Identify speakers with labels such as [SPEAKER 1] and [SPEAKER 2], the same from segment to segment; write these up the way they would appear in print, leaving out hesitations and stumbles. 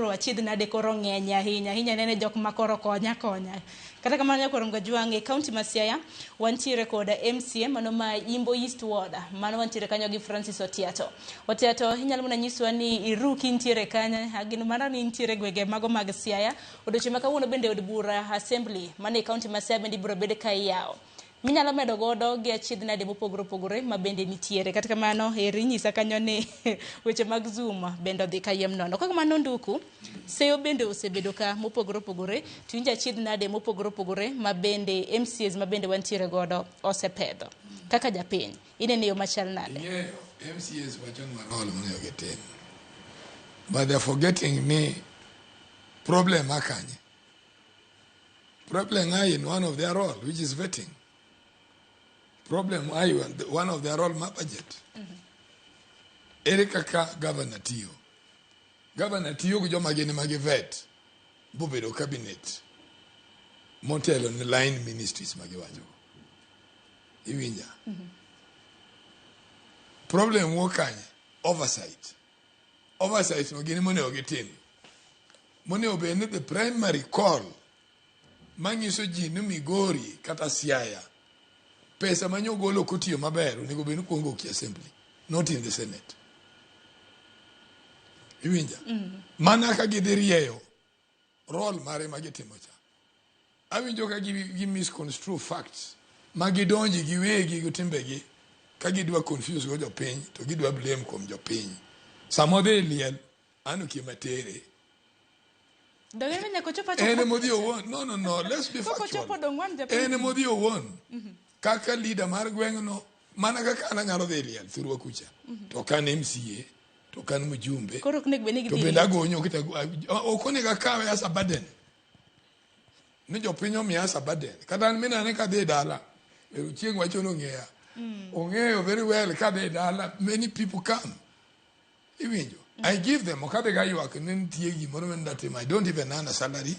[SPEAKER 1] koro achiedh nade koro ng'eny ahinya ahinya nene jok ma koro konya konya. Kata kamano nyakwar Ngajwang' e kaunti ma Siaya wantiere kod MCA mano ma Imbo East Ward, mano wantiere kanyo gi Francis Otiato. Otiato, inyalo mana nyiswa ni iruki intiere kanye, ageno mana ni intiere gwenge mago mag Siaya. Odiochieng' ma kawuono bende od bura assembly mane e kaunti ma Siaya bende ibiro bed ka iyawo. Minyalo medo godo gi achiedh nade mopogore opogore ma bende nitiere. Kata kamano, eri inyisa kanyo ni weche mag Zoom bende odhi kayiem nono. Kaka mano nduku, seyo bende osebedo ka mopogore opogore, to winjo achiedh nade mopogore opogore ma bende MCAs ma bende wantiere godo osepedho. Kaka japiny, inene yo machal nade?
[SPEAKER 2] Ing'eyo, MCAs wacho ni role monego gitim. But they're forgetting ni problem a kanye. Problem are in one of their role, which is vetting. Problem are one of their role ma budget. Ere kaka governor tiyo? Governor tiyo gi joma gin ema gi vet bobedo cabinet motelo ne line ministries ma giwacho. Iwinja? Problem wuok kanye? Oversight. Oversight no gin monego gitim. Monego bed ni the primary call manyiso ji ni Migori kata Siaya pesa ma nyogolo kotiyo maber onego bed ni kuongo ki assembly, not in the Senate. Iwinja? Mana ka gidhi rieyo role mare ma gitimo cha. Awinjo ka gi misconstrue facts ma gidonji giwegi gi timbegi ka gidwa confuse go jopiny to gidwa blame kuom jopiny. Sama odhi e liel, an okia matere.
[SPEAKER 1] Donge ni nyaka ochop achopa
[SPEAKER 2] En emodhi owuon. No, no, no, let's be
[SPEAKER 1] Pok
[SPEAKER 2] factual.
[SPEAKER 1] ochopo dong' wan japiny.
[SPEAKER 2] En emodhi owuon. Kaka leader mar gweng'no, mana kaka an anyalo dhi e liel thurwa kucha. To ok an MCA, to ok an mjumbe.
[SPEAKER 1] Koro ok onego bed ni
[SPEAKER 2] To
[SPEAKER 1] gidhi
[SPEAKER 2] bende
[SPEAKER 1] liel.
[SPEAKER 2] agonyo kata ok onego akawe as a burden. Ni jopiny omiya as a burden. Kata an minane kadhi e dala, ero chieng' wacho ni ong'eya. Ong'eyo very well kadhi e dala, many people come. Iwinjo? I give them, ok adhi ga ywak ni nitie gimoro ma ndatimo. I don't even earn a salary.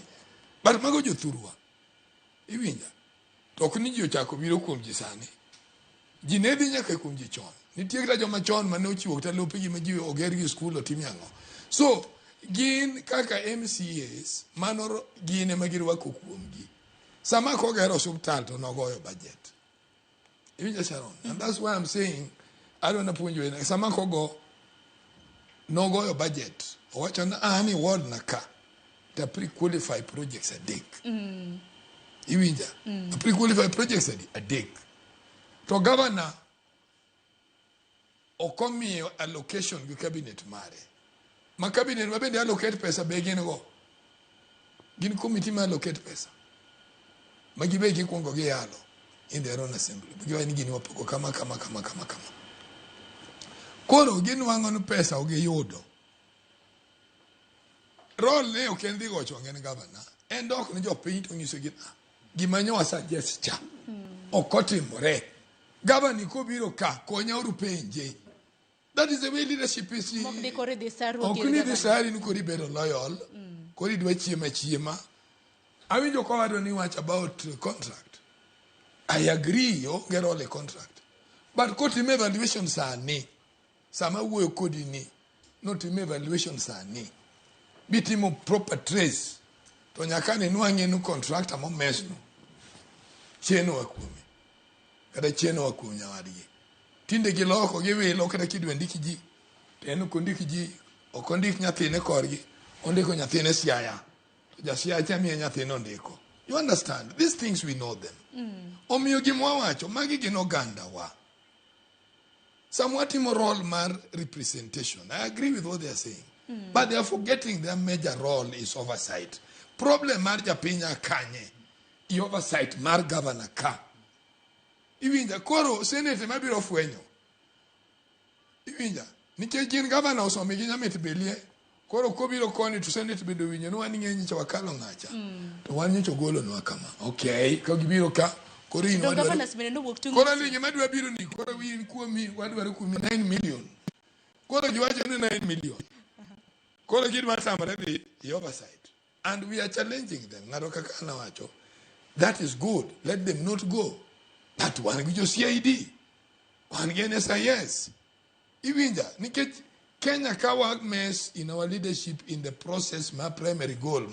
[SPEAKER 2] But mago jothurwa. Iwinja? To ok ni ji ochako biro kuom ji sani. Ji ne dhi nyaka kuom ji chon. Nitie kata joma chon mane ochiwo kata lopegi ma ji oger gi skul otim ang'o. So, gin kaka MCAs, mano gin ema girwako kuomgi. Sama kogero osuptal to nogoyo budget. Iwinjo Sharon? And that's why I'm saying, adwa napuonjo en, sama kogo, nogoyo budget. Owacho ni an i ward na ka, to pre-qualify projects adek. Iwinja? Pre-qualify projects adi? Adek. To governor ok omiyo allocation gi cabinet mare. Ma cabinet ma bende allocate pesa be gin go. Gin committee ma allocate pesa. Ma gibe gikuongo giyalo in their own assembly. Giwacho ni gini wapogo kama kama kama kama kama. Koro ginwang'o ni pesa ok giyudo. Role ne ok en dhi gocho wang'e ne governor. En dok ne jopiny to nyisogi ah, gima nyo suggest cha ok otimore. Governor kobiro ka konya uru penje. That is the way leadership is.
[SPEAKER 1] Mok di koro idhi sarruok
[SPEAKER 2] Ok
[SPEAKER 1] ir
[SPEAKER 2] ni dhi
[SPEAKER 1] gavana.
[SPEAKER 2] sari ni koro ibedo loyal. Koro idwa chiemo achiema. Awinjo kowadwa ni wach about contract. I agree onge role e contract. But kotim evaluation sani, sama awuoyo kodi ni, notim evaluation sani, bitimo proper trace, to nyaka ne nwang'e ni contractor momesno, chien oa kuome. Kata chien oa kuom nyawadgi. Tinde giloko giwilo kata kidwa ndik ji, to en ok ondik ji, ok ondik nyathine korgi, ondiko nyathine Siaya. To ja Siaya cha miye nyathine ondiko. You understand? These things we know them. Omiyo gima wawacho, magi gin oganda wa. Sama watimo role mar representation, I agree with what they are saying. But they are forgetting their major role is oversight. Problem mar japiny a kanye? I oversight mar governor ka. Iwinja, koro senate mabiro fwenyo. Iwinja, nikech gin governor osomigi nyamit belie. Koro kobiro koni to senate bende owinjo ni wan ing'e nyicha wakalo ng'acha. To wan nyocha ogolonwa kama. Okay, ka gibiro ka, koro in
[SPEAKER 1] To
[SPEAKER 2] wadwaro-
[SPEAKER 1] governors bende nowuok tung'
[SPEAKER 2] Koro ni gima dwa biro ni koro in kuomi wadwaro kuomi 9 million. Koro giwacho ni 9 million. Koro gidwa tamore dhi i oversight. And we are challenging them. Ng'ato kaka an awacho, that is good. Let them not go. But wan gi jo CID. Wan gi NSIS. Iwinja, nikech Kenya ka wa mess in our leadership in the process ma primary goal.